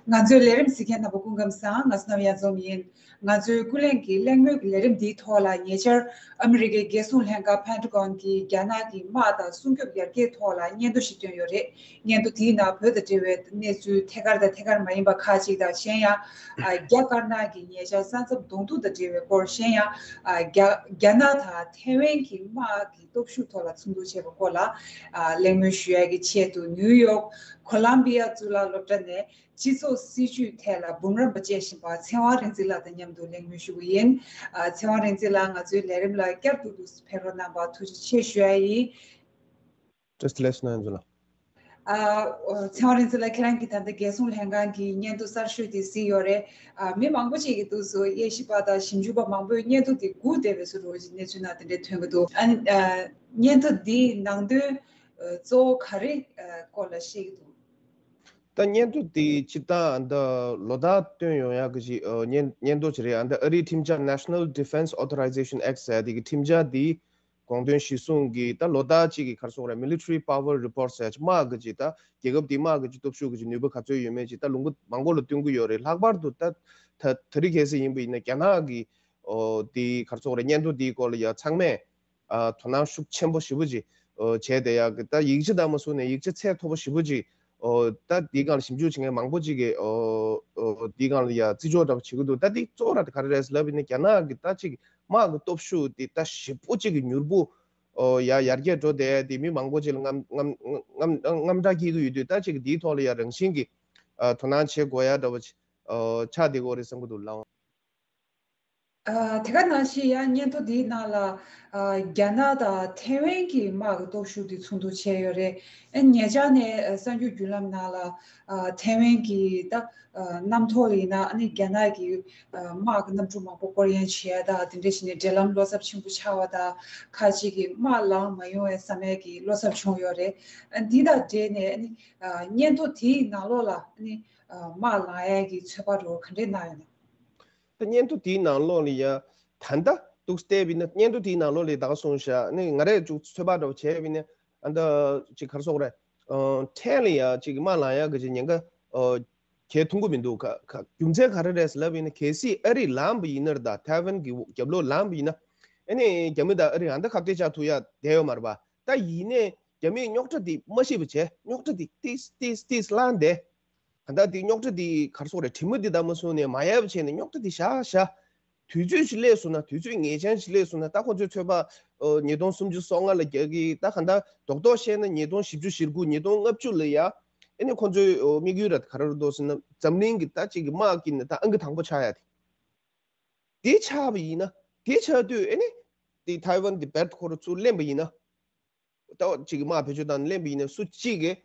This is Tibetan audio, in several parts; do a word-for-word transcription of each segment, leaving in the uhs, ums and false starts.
ང་ཚོའི་ལས་རིམ་གཟིགས་མཁན་རྣམ་པ་སྐུ་ཁམས་བཟང་། ང་ཚོ་ནམ་ཡང་འཛོམས་ཡིན། ང་ཚོའི་ཀུན་གླེང་གི་གླེང་མོལ་གྱི་ལས་རིམ་འདིའི་ཐོག་ལ་ཉེ་ཆར་ཨ་མི་རི་ཀའི་རྒྱལ་སྲུང་ལྷན་ཁང་Pentagon གིས་རྒྱ་ནག་གི་དམག་དང་སྲུང་སྐྱོབ་ཡར་རྒྱས་ཐོག་ལ་སྙན་ཐོ་ཞིག་བཏོན་ཡོད་རེད། སྙན་ཐོ་དེའི་ནང་བོད་དང་འབྲེལ་བའི་གནས་ཚུལ་ཐད་ཀར་དང་ཐད་ཀར་མ་ཡིན་པ་ཁག་ཅིག་དང་། གཞན་ཡང་ཨ་རྒྱ་དཀར་ནག་གི་ཉེ་ཆར་ས་མཚམས་གདོང་ཐུག་དང་འབྲེལ་བའི་སྐོར། གཞན་ཡང་ཨ་རྒྱ་རྒྱ་ནག་དང་ཐའེ་ཝན་གྱི་དམག་གི་སྟོབས་ཤུགས་ཐོག་ལ་ཚོགས་འདུ་བྱས་པའི་སྐོར་ལ་ཨ་གླེང་མོལ་ཞུ་ཡ་གི་ཆེད་དུ། ནིའུ་ཡོག་ཁོ་ལམ་བི་ཡ་གཙུག་ལག་སློབ་གྲྭ་ནས་སྤྱི་ཚོགས་སྲིད་ཇུས་ཐད་ལ་འབུམ་རམས་པ་དཔྱད་ཞིབ་པ་ཚེ་དབང་རིག་འཛིན་ལགས་དང་མཉམ་དུ་གླེང་མོལ་ཞུ་གི་ཡིན། ཨ་ཚེ་དབང་རིག་འཛིན་ལགས། ང་ཚོའི་ལས་རིམ་ལ་བསྐྱར་དུ་དུ་ཕེབས་རོགས་གནང་བར་ཐུགས་རྗེ་ཆེ་ཞུ་ཡ་ཡིན། བཀྲ་ཤིས་བདེ་ལེགས་ཞུ་ན་ཡོང་ཚུལ་ལ། ཨ་ཚེ་དབང་རིག་འཛིན་ལགས། ཁྱེད་རང་གིས་ད་ལྟ་རྒྱལ་སྲུང་ལྷན་ཁང་གི་སྙན་ཐོ་གསར་ཤོས་དེ་གཟིགས་ཡོད་རེད། ཨ་མི་མང་པོ་ཅིག་གིས་འདུག་སེ་དབྱེ་ཞིབ་པ་དང་ཞིབ་འཇུག་པ་མང་པོས་སྙན་ཐོ་དེ་སྒུག་བསྡད་པའི་བཟོ་འདྲ་ཅིག་གནས་ཚུལ་ནང་དེ་འདྲས་ཐོན་གྱི་འདུག་ཨ་ནི་ཨ་སྙན་ཐོ་འདིའི་ནང་དོན་ཨ་གཙོ་བོ་ག་རེ་ཨ་སྐོར་ལ་བཤད་ཀྱི་འདུག་ད་སྙན་ཐོ་དེ་སྤྱིར་བཏང་ཨ་ད་ལོ་ལྟར་བཏོན་ཡོང་ཡག་གི་ཅིག་ཨ་སྙན་སྙན་ཐོ་ཅིག་རེད། ཨ་ད་ཨ་རིའི་ཁྲིམས་འཆར་National Defense Authorization Act ཟེར་ཡ་དེ་གི་ཁྲིམས་འཆར་དེ་དགོངས་དོན་གཞིར་བཟུང་གིས་ད་ལོ་ལྟར་གཅིག་གི་ག་རེ་ཟེར་དགོས་རེད། Military Power Report ཟེར་ཡ་ཅིག་དམག་གི་ཅིག་ད་རྒྱལ་ཁབ་དེའི་དམག་གི་ཅིག་སྟོབས་ཤུགས་ཀྱི་ཅིག་ནུས་པ་ག་ཚོད་ཡོད་མེད་ཅིག་ད་ལོ་ངོ་མང་པོ་ལ་སྟོན་གྱི་ཡོད་རེད། ལྷག་པར་དུ་ད་ད་ད་རེས་གལ་སྲིད་ཡིན་པ་ཡིན་ན་རྒྱ་ནག་གི་ཨོ་དེའི་ག་རེ་ཟེར་དགོས་རེད། སྙན་ཐོ་དེའི་སྐོར་ལ་ཡ་ཚང་མས་ཨ་དོ་སྣང་ཤུགས་ཆེན་པོ་ཞེ་པོ་ཅིག་ཨོ་བྱས་བསྡད་ཡག་གི། ད་ཡིག་ཆ་དང་མ་བཟུང་ནས་ཡིག་ཆ་ཚད་མཐོ་པོ་ཞེ་པོ་ཅིག་ཨོ་ད་དེའི་སྒང་ལ་ཞིབ་འཇུག་བྱེད་མཁན་མང་པོ་ཅིག་གིས་ཨོ་ཨོ་དེའི་སྒང་ལ་ཡ་བརྩི་འཇོག་འདྲ་པོ་བྱེད་ཀྱི་འདུག་ད་དེ་གཙོ་བོ་ར་དེ་ག་རེ་རེད་ལབ་ཡིན་ན་རྒྱ་ནག་གི་ད་ཅིག་དམག་གི་སྟོབས་ཤུགས་དེ་ད་ཞེ་པོ་ཅིག་གི་མྱུར་པོ་ཨོ་ཡ་ཡར་རྒྱས་འགྲོ་བསྡད་དེ་མི་མང་པོ་ཅིག་ལ་དངངས་དངངས་དངངས་དངངས་སྐྲག་སྐྱེ་གི་ཡོད་དུས། ད་ཅིག་དེའི་ཐོག་ལ་ཡ་རང་བཞིན་གྱི་ཨ་དོ་སྣང་བྱེད་དགོས་ཡ་འདྲ་པོ་ཅིག་ཨོ་ཆགས་བསྡད་ཀྱི་ཡོད་རེད་བསམ་གྱི་འདུག་ལགས། ཨ་དེ་ག་ནང་བཞིན་ཡང་སྙན་ཐོ་འདིའི་ནང་ལ་ཨ་རྒྱ་ནག་དང་ཐའེ་ཝན་གྱི་དམག་གི་སྟོབས་ཤུགས་དེ་ཚོགས་འདུ་བྱས་ཡོད་རེད། ཨ་ཉེ་ཆར་ནས་ཨ་གསར་འགྱུར་བརྒྱུད་ལམ་ནང་ལ་ཨ་ཐའེ་ཝན་གྱི་ད་ཨ་གནམ་ཐོག་ལ་ཡིན་ན་ཨ་ནི་རྒྱ་ནག་གི་ཨ་དམག་གི་གནམ་གྲུ་མང་པོ་སྐོར་གཡེང་བྱེད་ཡ་དང་། དེ་འདྲ་བྱས་ནས་འབྲེལ་ལམ་བློ་འཚབ་ཆེན་པོ་ཆགས་པ་དང་། ཁ་ཅིག་གིས་དམག་ལངས་མ་ཡོང་བའི་བསམ་ཡ་གི་བློ་འཚབ་བྱུང་ཡོད་རེད། ཨ་འདི་དང་འབྲེལ་ནས་ཨ་ནི་ཨ་སྙན་ཐོ་དེའི་ནང་ལོགས་ལ་ཨ་ནི་ཨ་དམག་ལངས་ཡ་གི་ཚོད་དཔག་འདྲ་པོ་ག་འདྲས་གནང་ཡོད་ན། ད་སྙན་ཐོ་དེའི་ནང་ལོགས་ལ་ཡ་ད་ལྟ་འདུག་སེ་བལྟས་པ་ཡིན་ན། སྙན་ཐོ་དེའི་ནང་ལོགས་ལ་ད་ག་གསུངས་བཞག་ནི་ང་རས་ཅིག་ཚོད་དཔག་འདྲ་པོ་བྱས་པ་ཡིན་ན། ཨ་ད་ཅིག་ག་རེ་ཟེར་དགོས་རེད། ཨ་ཕྲན་ལ་ཡ་ཅིག་དམག་ལངས་ཡག་གི་ཅིག་ཉེན་ཁ་ཨ་གང་ཡང་མཐོང་གི་མི་འདུག་ཁ་ཁ་རྒྱུ་མཚན་ག་རེ་རེད་ལབ་ཡིན་ན། གལ་སྲིད་ཨ་རི་ལངས་པ་ཡིན་ན་ར་ད་ཐའེ་ཝན་གྱི་རྒྱབ་ལོགས་ལངས་པ་ཡིན་ན། ཨ་ནི་རྒྱ་མི་དང་ཨ་རི་ཨ་ད་ཁ་གཏད་བཅག་ཐུབ་ཡ་བསྡད་ཡོད་མ་རེད་པ། ད་ཡིན་ནའི་རྒྱ་མིས་རྙོག་དྲ་འདི་མ་ཤེས་པ་བྱས། རྙོག་དྲ་འདི་ཏིས་ཏིས་ཏིས་བསླངས་བསྡད། ད་ལྟ་འདི་རྙོག་དྲ་འདི་ག་རེ་ཟེར་དགོས་རེད། དྲི་མ་འདི་ད་མ་བཟུང་ནས་མ་ཡལ་བ་བྱས་ནས་རྙོག་དྲ་འདི་བཞག་བཞག་དུས་ཚོད་ཅིག་སླེབས་སོང་ན། དུས་ཚོད་ངེས་ཅན་ཅིག་སླེབས་སོང་ན། ད་ཁོ་ཚོའི་ཚོད་དཔག་ཨོ་ཉིས་སྟོང་སུམ་ཅུ་སོ་ལྔ་ལ་རྒྱག་གི། ད་གང་ལྟར་རྡོག་རྡོག་བཤད་ན་ཉིས་སྟོང་བཞི་བཅུ་ཞེ་དགུ། ཉིས་སྟོང་ལྔ་བཅུ་ལ་ཡ་ཨ་ནི་ཁོ་ཚོའི་ཨོ་དམིགས་ཡུལ་ར་ག་རེ་རེད་འདུག་ཟེར་ན། འཛམ་གླིང་གི་ད་ཅིག་གི་དམག་གི་ནང་ད་ཨང་ཀི་དང་པོ་ཆགས་ཡ་དེ། དེ་ཆགས་པ་ཡིན་ན། དེ་ཆགས་དུས་ཨ་ནི་དེ་ཐའེ་ཝན་དེ་རྦད་ཁོ་རང་ཚུར་ལེན་པ་ཡིན་ན། ད་ཅིག་དམག་བེད་སྤྱོད་བཏང་ནས་ལེན་པ་ཡིན་ན་སུ་གཅིག་གིས་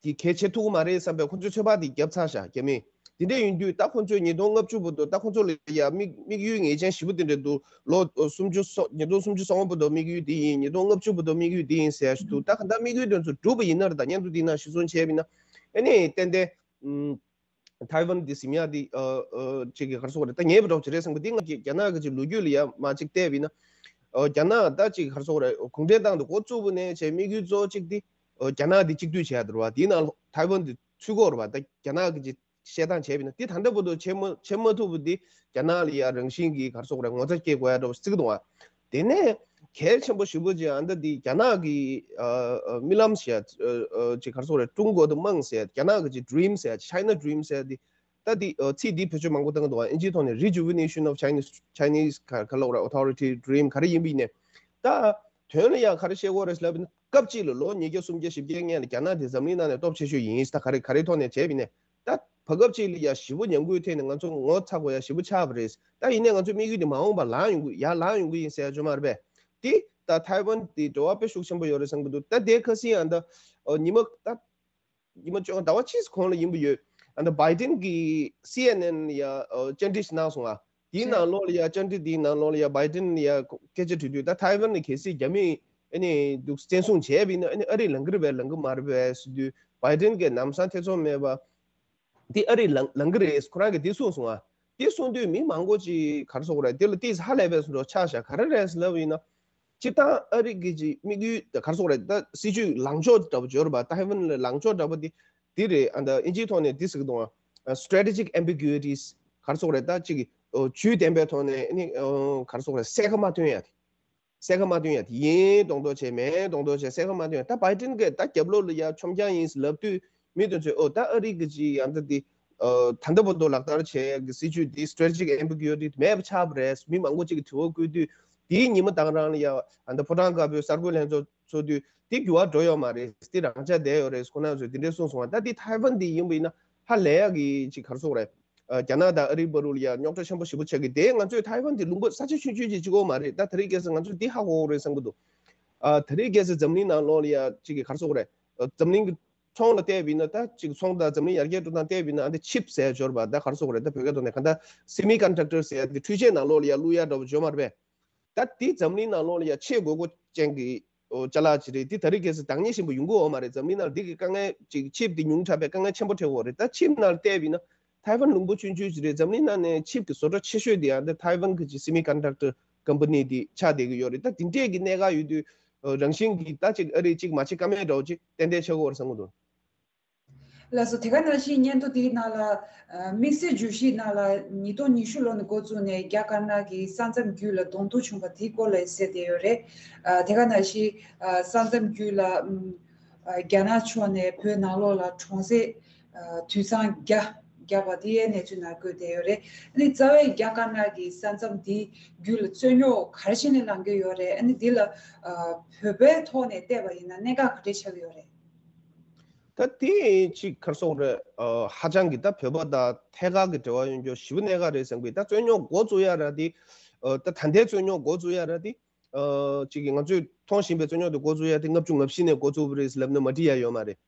དེ་གལ་ཆེ་ཐུབ་ཀྱི་མ་རེད་བསམ་པའི་ཁོ་ཚོའི་ཚོད་དཔག་དེ་བརྒྱབ་ཚར་བཞག་རྒྱ་མིས། དེ་འདྲ་ཡིན་དུས་ད་ཁོ་ཚོས་ཉིས་སྟོང་ལྔ་བཅུ་བར་དུ། ད་ཁོ་ཚོ་ལ་ཡ་དམིགས་དམིགས་ཡུལ་ངེས་ཅན་ཞེ་པོ་དེ་འདྲ་འདུག་ལོ་སུམ་ཅུ་སོ་ཉིས་སྟོང་སུམ་ཅུ་སོ་ལྔ་བར་དུ་དམིགས་ཡུལ་དེ་ཡིན། ཉིས་སྟོང་ལྔ་བཅུ་བར་དུ་དམིགས་ཡུལ་དེ་ཡིན་ཟེར་ཞིག་འདུག་ད་ག་ད་དམིགས་ཡུལ་དེ་ཚོ་འགྲུབ་པ་ཡིན་ན་ར། ད་སྙན་ཐོ་དེ་ནང་གཞི་བཟུང་བྱས་པ་ཡིན་ན། ཨ་ནི་ཏན་ཏན་ཨམ། ཐའེ་ཝན་འདི་ཟིན་ཡ་འདི་ཨ་ཨ་ཅིག་གི་ག་རེ་ཟེར་དགོས་རེད། ད་ཉེ་བའི་རོགས་ཅིག་རེད་བསམ་གི། འདི་ང་གི་རྒྱ་ནག་གི་ཅིག་ལོ་རྒྱུས་ལ་ཡ་མར་ཅིག་བལྟས་པ་ཡིན་ན། ཨ་རྒྱ་ནག་ད་ཅིག་ག་རེ་ཟེར་དགོས་རེད། གུང་ཁྲན་ཏང་དེ་འགོ་བཙུགས་པ་ནས་བྱས་དམིགས་ཡུལ་གཙོ་བོ་གཅིག་འདི་ཨ་རྒྱ་ནག་འདི་གཅིག་སྡུད་བྱས་ཡ་འདི་རེད་པ། དེའི་ནང་ཐའེ་ཝན་འདི་ཚུད་ཀྱི་ཡོད་རེད་པ། ད་རྒྱ་ནག་གི་ཅིག་བཤད་སྟངས་བྱས་པ་ཡིན་ན། འདི་ད་ལྟ་བར་དུ་བྱེད་མ་བྱེད་མ་ཐུབ་པ་འདི་རྒྱ་ནག་ལ་ཡ་རང་བཞིན་གྱི་ག་རེ་ཟེར་དགོས་རེད། ངོ་ཚ་སྐྱེ་དགོས་ཡ་འདྲ་པོ་ཅིག་བརྩི་གི་འདུག་པ། དེ་ནས་གལ་ཆེན་པོ་ཞེ་པོ་ཅིག་ཨ་ད་འདི་རྒྱ་ནག་གི་ཨ་ཨ་རྨི་ལམ་ཟེར་ཡ་ཨ་ཅིག་ག་རེ་ཟེར་དགོས་རེད། ཀྲུང་གོ་ཏི་མང་ཟེར་ཡ། རྒྱ་ནག་གི་ཅིག་ཌི་རིམ་ཟེར་ཡ། China Dream ཟེར་ཡ་འདི། ད་འདི་ཨ་ཚིག་འདི་བེད་སྤྱོད་མང་པོ་བཏང་གི་འདུག་པ། ཨིན་ཇིའི་ཐོག་ནས་Rejuvenation of Chinese Chinese ག་ག་ལབ་དགོས་རེད། Authoritarian Dream ག་རེ་ཡིན་པ་ཡིན་ནའི། ད་དོན་ལ་ཡ་ག་རེ་བཤད་དགོས་རེད་ལབ་ན། སྐབས་གཅིག་ལ་ལོ་ཉིས་བརྒྱ་སུམ་བརྒྱ་བཞི་བརྒྱའི་སྔོན་ལ་རྒྱ་ནག་དེ་འཛམ་གླིང་ནང་ནས་སྟོབས་ཆེ་ཤོས་ཡིན། ད་ག་རེ་ག་རེའི་ཐོག་ནས་བྱས་པ་ཡིན་ནའི། ད་བར་སྐབས་གཅིག་ལ་ཡ་ཞེ་པོ་ཉམས་རྒུད་ཐེབས་ནས་ང་ཚོ་ངོ་ཚ་དགོས་ཡ་ཞེ་པོ་ཆགས་པ་རེད། ད་ཡིན་ནའི་ང་ཚོའི་དམིགས་ཡུལ་དེ་མ་འོངས་པར་ལངས་ཡོང་གི། ཡར་ལངས་ཡོང་གི་ཡིན་ཟེར་ཡ་ཅིག་མ་རེད་པས། དེ་ད་ཐའེ་ཝན་དེ་འབྲེལ་བ་དཔེ་ཤུགས་ཆེན་པོ་ཡོད་རེད་བསམ་གྱི་འདུག་ད་དེ་ཁ་སང་ཨ་ད་ཨོ་ཉི་མ་ད་ཉི་མ་བཅོ་ལྔ་ཟླ་བ་གཅིག་གོང་ལ་ཡིན་པ་ཡོད། ཨ་ད་བྷའི་ཌེན་གྱིས་སི་ཨེན་ཨེན་ཡ་ཨོ་བཅར་འདྲི་ཞིག་གནང་སོང་ང་། དེའི་ནང་ལོགས་ལ་ཡ་བཅར་འདྲི་དེའི་ནང་ལོགས་ལ་ཡ་བྷའི་ཌེན་ཡ་སྐད་ཆ་དྲིས་དུས། ད་ཐའེ་ཝན་ནི་གལ་སྲིད་རྒྱ་མིས་ཨ་ནི་འདུག་བཙན་བཟུང་བྱས་པ་ཡིན་ན་ཨ་ནི་ཨ་རིས་ལངས་ཀྱི་རེད་པས་ལངས་ཀྱི་མ་རེད་པས་ཟེར་དུས། བྷའི་ཌེན་གྱིས་ལམ་སང་ཐེ་ཚོམ་མེད་པ། འདི་ཨ་རིས་ལངས་ལངས་ཀྱི་རེད། ཁོ་རང་གིས་འདི་གསུངས་སོང་ང་། འདི་གསུངས་དུས་མི་མང་པོ་ཅིག་ག་རེ་ཟེར་དགོས་རེད། འདི་ལ་ཏོག་ཙམ་ཧ་ལས་པའི་བཟོ་འདྲ་ཆགས་བཞག་ག་རེ་རེད་ལབ་ཡིན་ན། སྤྱིར་བཏང་ཨ་རི་གི་ཅིག་དམིགས་ཡུལ་ག་རེ་ཟེར་དགོས་རེད། ད་སྲིད་ཇུས་ལངས་ཕྱོགས་འདྲ་པོ་ཅིག་ཡོད་རེད་པ། ཐའེ་ཝན་ལ་ལངས་ཕྱོགས་འདྲ་པོ་འདི་འདི་རེད། ཨ་ད་ཨིན་ཇིའི་ཐོག་ནས་འདི་ཟེར་གྱི་འདུག་ཨ། strategic ambiguities ག་རེ་ཟེར་དགོས་རེད། ད་ཅིག་ཇུས་བདེན་པའི་ཐོག་ནས་ཨ་ནི་ག་རེ་ཟེར་དགོས་རེད། གསལ་ཁ་མ་སྟོན་ཡ་དེ། གསལ་ཁ་མ་སྟོན་ཡ་དེ། ཡིན་མདོག་མདོག་བྱས་མིན་མདོག་མདོག་བྱས་གསལ་ཁ་མ་སྟོན་ཡ། ད་བྷའི་ཏིན་གྱིས་ད་རྒྱབ་ལོགས་ལ་ཡ་ཆོམ་རྐྱང་ཡིན་ལབ་དུས་མི་དེ་ཚོས་ཨོ་ད་ཨ་རི་གི་ཅིག་ཡང་ད་དེ་ད་ལྟ་བར་དུ་ལག་བསྟར་བྱས་ཀྱི་སྲིད་ཇུས་དེ་strategic ambiguity མེད་པ་ཆགས་པ་རེད། མི་མང་པོ་ཅིག་གིས་དྲི་བ་བཀོད་དུས། དེའི་ཉི་མ་དང་རང་ལ་ཡ་ཨ་ད་ཕོ་བྲང་དཀར་པོའི་གསར་འགོད་ལྷན་ཚོགས་ཚོགས་དུས་དེ་འགྱུར་བ་འགྲོ་ཡོད་མ་རེད། དེ་རང་འཇགས་བསྡད་ཡོད་རེད། ཁོང་རྣམ་ཚོས་དེ་འདྲས་གསུངས་སོང་བ། ད་དེ་ཐའེ་ཝན་དེ་ཡིན་པ་ཡིན་ན་ཧ་ལས་ཡག་གི་ཅིག་ག་རེ་ཟེར་དགོས་རེད། ཨ་རྒྱ་ནག་དང་ཨ་རིའི་བར་ལ་ཡ་རྙོག་དྲ་ཆེན་པོ་ཞེ་པོ་ཆགས་ཀྱི། དེ་ང་ཚོས་ཐའེ་ཝན་དེ་ལུང་པ་ས་ཆ་ཆུང་ཆུང་ཅིག་གཅིག་པོ་མ་རེད། ད་དེ་རིང་ཁ་སང་ང་ཚོས་འདི་ཧ་གོ་དགོས་རེད་བསམ་གྱི་འདུག་ཨ་དེ་རིང་ཁ་སང་འཛམ་གླིང་ནང་ལོགས་ལ་ཡ་ཅིག་གི་ག་རེ་ཟེར་དགོས་རེད། ཨ་འཛམ་གླིང་གི་ཚོང་ལ་བལྟས་པ་ཡིན་ན། ད་ཅིག་ཚོང་དང་འཛམ་གླིང་ཡར་རྒྱས་འགྲོ་སྟངས་བལྟས་པ་ཡིན་ན། ཨ་འདི་ཆིབ་ཟེར་འབྱོར་བ་ད་ག་རེ་ཟེར་དགོས་རེད། ད་བོད་སྐད་ཐོག་ནས་གང་ལྟར་སེ་མི་ཀོན་ཌག་ཊར་ཟེར་ཡ་འདི་འཕྲུལ་ཆས་ནང་ལོགས་ལ་ཡ་བླུག་ཡ་འདྲ་བོ་འབྱོར་མ་རེད་པས། ད་འདི་འཛམ་གླིང་ནང་ལོགས་ལ་ཡ་ཆེས་དགོས་མཁོ་ཅན་གྱི་ཨོ་ཅ་ལག་ཅིག་རེད། འདི་ད་རེས་ཁ་སང་འདང་ངེས་ཤིན་པོ་ཡོང་གི་ཡོད་མ་རེད། འཛམ་གླིང་ནང་འདི་གི་དཀའ་ངལ་ཅིག་ཆིབ་འདི་ཉུང་དྲགས་པའི་དཀའ་ངལ་ཆེན་པོ་འཕྲད་ཀྱི་ཡོད་རེད། ད་ཆིབ་ནང་བལྟས་པ་ཡིན་ན་ཐའེ་ཝན་ལུང་པ་ཆུང་ཆུང་ཅིག་རེད། འཛམ་གླིང་ནང་ནས་ཆིབ་ཀྱི་བཟོ་གྲྭ་ཆེ་ཤོས་འདི་ཡང་འདི་ཐའེ་ཝན་གྱི་ཅིག་སེ་མི་ཀོན་ཌག་ཊར་ཀམ་པ་ནི་འདི་ཆགས་བསྡད་ཀྱི་ཡོད་རེད། ད་འདི་འདྲས་ཀྱི་གནད་འགག་ཡོད་དུས་ཨོ་རང་བཞིན་གྱིས་ད་ཅིག་ཨ་རི་ཅིག་མ་བྱེད་ཀ་མེད་འདྲ་བོ་ཅིག་ཏན་ཏན་ཆགས་ཀྱི་ཡོད་རེད་བསམ་གྱི་འདུག་ལགས་སོ། དེ་ག་ནང་བཞིན་སྙན་ཐོ་དེའི་ནང་ལ་ཨ་དམིགས་བསལ་བརྗོད་གཞིའི་ནང་ལ་ཉིས་སྟོང་ཉི་ཤུ་ལོ་ནས་འགོ་བཙུགས་ནས་རྒྱ་དཀར་ནག་གི་ས་མཚམས་བརྒྱུད་ལ་གདོང་ཐུག་བྱུང་བ་དེའི་སྐོར་ལ་གསལ་བསྡད་ཡོད་རེད། ཨ་དེ་ག་ནང་བཞིན་ཨ་ས་མཚམས་བརྒྱུད་ལ་ཨམ་ཨ་རྒྱ་ནག་ཕྱོགས་ནས་བོད་ནང་ལོགས་ལ་གྲོང་གསེབ་ཨ་དུད་ཚང་བརྒྱ་བརྒྱབ་པ་དེའི་གནས་ཚུལ་ནང་བཀོད་བསྡད་ཡོད་རེད། ཨ་ནི་རྩ་བའི་རྒྱ་དཀར་ནག་གི་ས་མཚམས་དེའི་བརྒྱུད་ལ་རྩོད་རྙོག་ག་རེ་བྱས་ནས་ལངས་ཀྱི་ཡོད་རེད། ཨ་ནི་འདི་ལ་ཨ་བོད་པའི་ཐོག་ནས་བལྟས་པ་ཡིན་ན་གནད་འགག་ག་འདྲས་ཆགས་ཀྱི་ཡོད་རེད། ད་དེ་ཅིག་ག་རེ་ཟེར་དགོས་རེད། ཨ་ཧ་ཅང་གི་ད་བོད་པ་དང་ཐད་ཀར་གྱི་འབྲེལ་བ་ཡོད་རྒྱུ་ཞེ་པོ་གནད་འགག་རེད་བསམ་གྱི། ད་རྩོད་རྙོག་འགོ་བཙུགས་ཡ་ར་དེ་ཨ་ད་ད་ལྟའི་རྩོད་རྙོག་འགོ་བཙུགས་ཡ་ར་དེ་ཨ་ཅིག་གི་ང་ཚོས་མཐོང་བཞིན་པའི་རྩོད་རྙོག་དེ་འགོ་བཙུགས་ཡ་དེ་ལྔ་བཅུ་ང་བཞི་ནས་འགོ་བཙུགས་པ་རེད་ལབ་ན་མ་འགྲིག་ཡ་ཡོད་མ་རེད།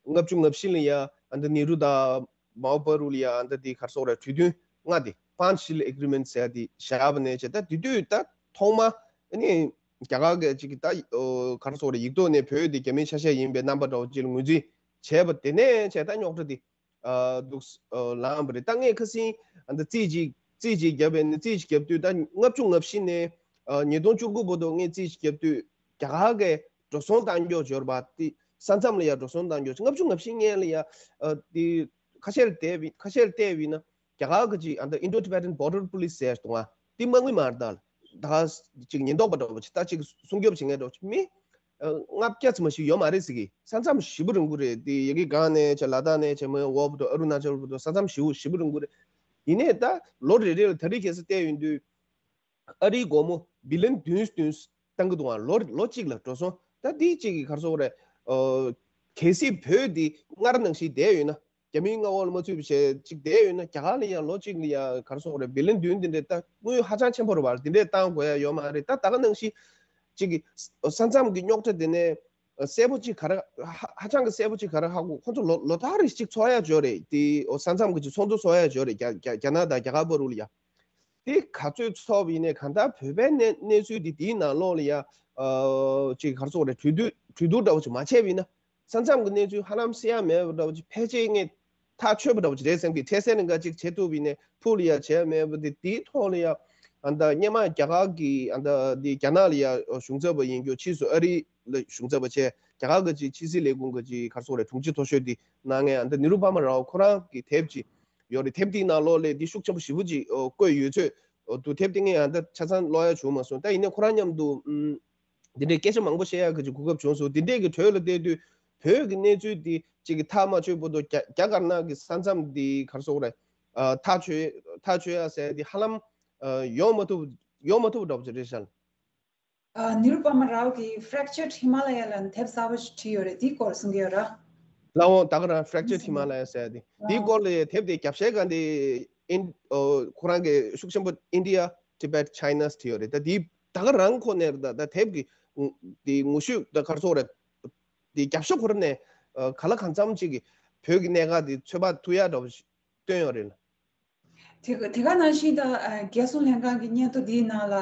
ལྔ་བཅུ་ང་བཞི་ལ་ཡ་ཨ་ད་ནེ་རུ་དང་མའོ་བར་དུ་ལ་ཡ་ཨ་ད་དེ་ག་རེ་ཟེར་དགོས་རེད། གྲོས་མཐུན་ལྔ་དེ་Panchsheel Agreement ཟེར་ཡ་དེ་བཞག་པ་ནས་བྱས། ད་དེ་དུས་ད་ཐོག་མ་ཨ་ནི་རྒྱ་གར་གྱི་ཅིག་གི་ད་ཨོ་ག་རེ་ཟེར་དགོས་རེད། ཡིག་ཐོག་ནས་བོད་དེ་རྒྱ་མིའི་ཆ་ཤས་ཡིན་པའི་རྣམ་པ་འདྲ་བོ་ཅིག་ལ་ངོས་འཛིན་བྱས་པ་དེ་ནས་བྱས་ད་རྙོག་དྲ་དེ་ཨ་འདུག་ཨ་ལངས་པ་རེད། ད་ངས་ཁ་སང་ཨ་ད་རྩིས་ཅིག་རྩིས་ཅིག་བརྒྱབ་པས་ནི། རྩིས་ཅིག་བརྒྱབ་དུས་ད་ལྔ་བཅུ་ང་བཞི་ནས་ཨ་ཉིས་སྟོང་བཅུ་དགུ་བར་དུ་ངས་རྩིས་ཅིག་བརྒྱབ་དུས་རྒྱ་གར་གྱི་འགྲོ་སོང་གཏང་རྒྱུ་འབྱོར་བ་དེ་ས་མཚམས་ལ་ཡ་འགྲོ་སོང་གཏང་རྒྱུ་ལྔ་བཅུ་ང་བཞི་སྔོན་ལ་ཡ་ཨ་དེ་ཁ་ཤས་ལ་བལྟས་པ་ཁ་ཤས་ལ་བལྟས་པ་ཡིན་ན། རྒྱ་གར་གྱི་ཅིག་ཨ་ད་Indo-Tibetan Border Police ཟེར་འདུག་ག་དེ་དམག་མི་མ་རེད། ད་ད་ཅིག་ཉེན་རྟོག་པ་འདྲ་བོ་ཅིག་ད་ཅིག་སྲུང་སྐྱོབ་བྱེད་མཁན་འདྲ་བོ་ཅིག་མི་ཨ་ལྔ་བརྒྱ་ཙམ་ཞིག་ཡོད་མ་རེད་ཟེར་གི། ས་མཚམས་ཞེ་པོ་རིང་པོ་རེད། དེ་ཡ་གི་སྒང་ནས་བྱས་ལ་དྭགས་ནས་བྱས་མོན་ཨོ་བར་དུ་ཨ་རུ་ན་ཅལ་བར་དུ་ས་མཚམས་ཞེ་པོ་ཞེ་པོ་རིང་པོ་རེད། ཡིན་ནའི་ད་ལོ་རེ་རེ་ལ་ད་རེས་ཁ་སང་བལྟས་ཡོང་དུས་ཨ་རིའི་སྒོར་མོ་བི་ལིན་བདུན་བདུན་བཏང་གི་འདུག་ག་ལོ་ལོ་གཅིག་ལ་འགྲོ་སོང་། ད་དེ་གཅིག་གི་ག་རེ་ཟེར་དགོས་རེད། ཨ་གལ་སྲིད་བོད་འདི་སྔར་ནང་བཞིན་བསྡད་ཡོད་ན། རྒྱ་མིའི་མངའ་འོག་ལ་མ་ཚུད་པ་བྱས་ཅིག་བསྡད་ཡོད་ན། རྒྱ་གར་ལ་ཡང་ལོ་གཅིག་ལ་ཡང་ག་རེ་ཟེར་དགོས་རེད། བི་ལིན་བདུན་འདི་འདྲའི་ད་དངུལ་ཧ་ཅང་ཆེན་པོ་རེད་པ། འདི་འདྲའི་བཏང་དགོས་ཡ་ཡོད་མ་རེད། ད་ད་ག་ནང་བཞིན་ཅིག་གི་ས་མཚམས་ཀྱི་རྙོག་དྲ་འདི་ནས་གསལ་པོ་ཅིག་ག་རེ་ཧ་ཧ་ཅང་གི་གསལ་པོ་ཅིག་ག་རེ་ཧ་གོ། ཁོ་ཚོ་ལོ་ལོ་ལྟར་རེ་ཅིག་ཚོགས་ཡ་ཅིག་ཡོད་རེད། དེ་ཨོ་ས་མཚམས་ཀྱི་ཅིག་ཚོགས་འདུ་ཚོགས་ཡ་ཅིག་ཡོད་རེད། རྒྱ་རྒྱ་རྒྱ་ནག་དང་རྒྱ་གར་བར་དུ་ལ་ཡ། དེ་ག་ཚོད་ཚོགས་པ་ཡིན་ནའི་གང་ལྟར་བོད་པའི་གནས་གནས་ཚུལ་འདི་དེའི་ནང་ལོགས་ལ་ཡ་ཨ་ཅིག་ག་རེ་ཟེར་དགོས་རེད། གྲོས་བསྡུར་གྲོས་བསྡུར་འདྲ་བོ་ཅིག་མ་བྱས་པ་ཡིན་ན། ས་མཚམས་ཀྱི་གནས་ཚུལ་ཧ་ལམ་གསལ་ཡ་མེད་པ་འདྲ་བོ་ཅིག་ཕལ་ཆེར་ངས་ཐག་ཆོད་པ་འདྲ་བོ་ཅིག་རེད་བསམ་གི། འཕྲལ་སེལ་ལེན་ག་ཅིག་བྱེད་ཐུབ་པ་ཡིན་ནའི་ཕུགས་ལ་ཡ་བྱས་མེད་པ་དེ། དེའི་ཐོག་ལ་ཡ་ཨ་ད་སྔོན་མ་རྒྱ་གར་གྱི་ཨ་ད་དེ་རྒྱ་ནག་ལ་ཡ་གཞུང་ཚབ་པ་ཡིན་རྒྱུ་ཕྱིས་སུ་ཨ་རི་ལ་གཞུང་ཚབ་པ་བྱས། རྒྱ་གར་གྱི་ཅིག་ཕྱི་སྲིད་ལས་ཁུངས་ཀྱི་ཅིག་ག་རེ་ཟེར་དགོས་རེད། དྲུང་ཆེ་མཐོ་ཤོས་དེ་གནང་མཁན་ཨ་ད་ནི་རུ་པ་མ་རའོ་ཁོ་རང་གི་དེབ་ཅིག་ཡོད་རེད། དེབ་དེའི་ནང་ལོགས་ལ་དེ་ཤུགས་ཆེན་པོ་ཞེ་པོ་ཅིག་བཀོད་ཡོད་ཚོད་འདུག་དེབ་དེ་ངས་ཨ་ད་ཆ་ཚང་ཀློག་ཡ་བྱུང་མ་སོང་། ད་ཡིན་ནའི་ཁོ་རང་མཉམ་དུ་ཨམ། འདི་འདྲའི་སྐད་ཆ་མང་པོ་བཤད་ཡག་གི་ཅིག་གོ་སྐབས་བྱུང་སོང་། འདི་འདྲའི་གི་གྲོས་ལ་བལྟས་དུས་བོད་ཀྱི་གནས་ཚུལ་འདི་ཅིག་གི་ཐག་མ་ཆོད་བར་དུ་རྒྱ་རྒྱ་དཀར་ནག་གི་ས་མཚམས་འདི་ག་རེ་ཟེར་དགོས་རེད། ཨ་ཐག་ཆོད་ཐག་ཆོད་ཡ་ཟེར་འདི་ཧ་ལམ་ཨ་ཡོང་མ་ཐུབ་ཡོང་མ་ཐུབ་འདྲ་པོ་ཅིག་རེད་ཤག་ཨ་ནི་རུ་པ་མ་རའོ་གིས་Fractured Himalaya ལབ་དེབ་གསར་པ་ཞིག་བྲིས་ཡོད་རེད། འདིའི་སྐོར་གསུང་གི་ཡོད་ར། ལགས་འོང་། ད་ག་རང་Fractured Himalaya ཟེར་འདི། འདིའི་སྐོར་ལ་དེབ་དེ་རྒྱབ་བཤད་ག་འདི་ཨིན་ཨོ་ཁོ་རང་གི་ཤུགས་ཆེན་པོ་India Tibet China བྲིས་ཡོད་རེད། ད་འདི་ད་ག་རང་ཁོ་ནས་ད་ད་དེབ་ཀྱི་འདི་ངོ་བཤུས་ད་ག་རེ་ཟེར་དགོས་རེད། འདི་རྒྱབ་ཤོག་ཁོ་ར་ནས་ཨ་ག་ལ་གང་འཚམ་ཅིག་གི་བོད་ཀྱི་གནད་འགག་འདི་ཚོད་དཔག་ཐུབ་ཡ་འདྲ་བོ་ཞིག་བཏོན་ཡོད་རེད་ལ། དེ་དེ་ག་ནང་བཞིན་ད་ཨ་རྒྱལ་སྲུང་ལྷན་ཁང་གི་སྙན་ཐོ་འདིའི་ནང་ལ་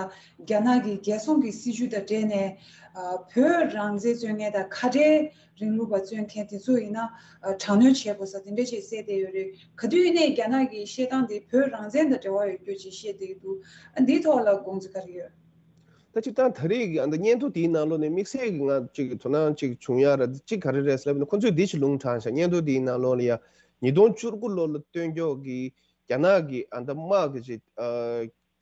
རྒྱ་ནག་གི་རྒྱལ་སྲུང་གི་སྲིད་བྱུས་དང་འབྲེལ་ནས་ཨ་བོད་རང་བཙན་རྩོད་མཁན་དང་ཁ་བྲལ་རིང་ལུགས་པ་རྩོད་མཁན་དེ་ཚོ་ཡིན་ན་ཨ་དྲག་གནོན་བྱེད་དགོས་ས་དེ་འདྲ་ཞིག་གསལ་བསྡད་ཡོད་རེད། ག་དུས་ཡིན་ནའི་རྒྱ་ནག་གི་བཤད་སྟངས་དེ་བོད་རང་བཙན་དང་འབྲེལ་བ་ཡོད་རྒྱུ་ཅིག་བཤད་བསྡད་ཀྱི་འདུག་ཨ་འདིའི་ཐོག་ལ་དགོངས་ཚུལ་ག་རེ་ཡོད། ད་སྤྱིར་བཏང་ད་རེས་ཀྱི་ཨ་ད་སྙན་ཐོ་དེའི་ནང་ལོགས་ནས་དམིགས་བསལ་གྱི་ང་ཅིག་དོ་སྣང་ཅིག་བྱུང་ཡ་ར་ཅིག་ག་རེ་རེད་ཟེར་ལབ་ན། ཁོ་ཚོས་འདི་ཞིག་ལུང་དྲངས་ཤག་སྙན་ཐོ་དེའི་ནང་ལོགས་ལ་ཡ་ ཉིས་སྟོང་བཅུ་དགུ་ལོ་ལ་སྟོན་ཀྱོག་གི་རྒྱ་ནག་གི་ཨ་ད་དམག་གི་ཅིག་ཨ་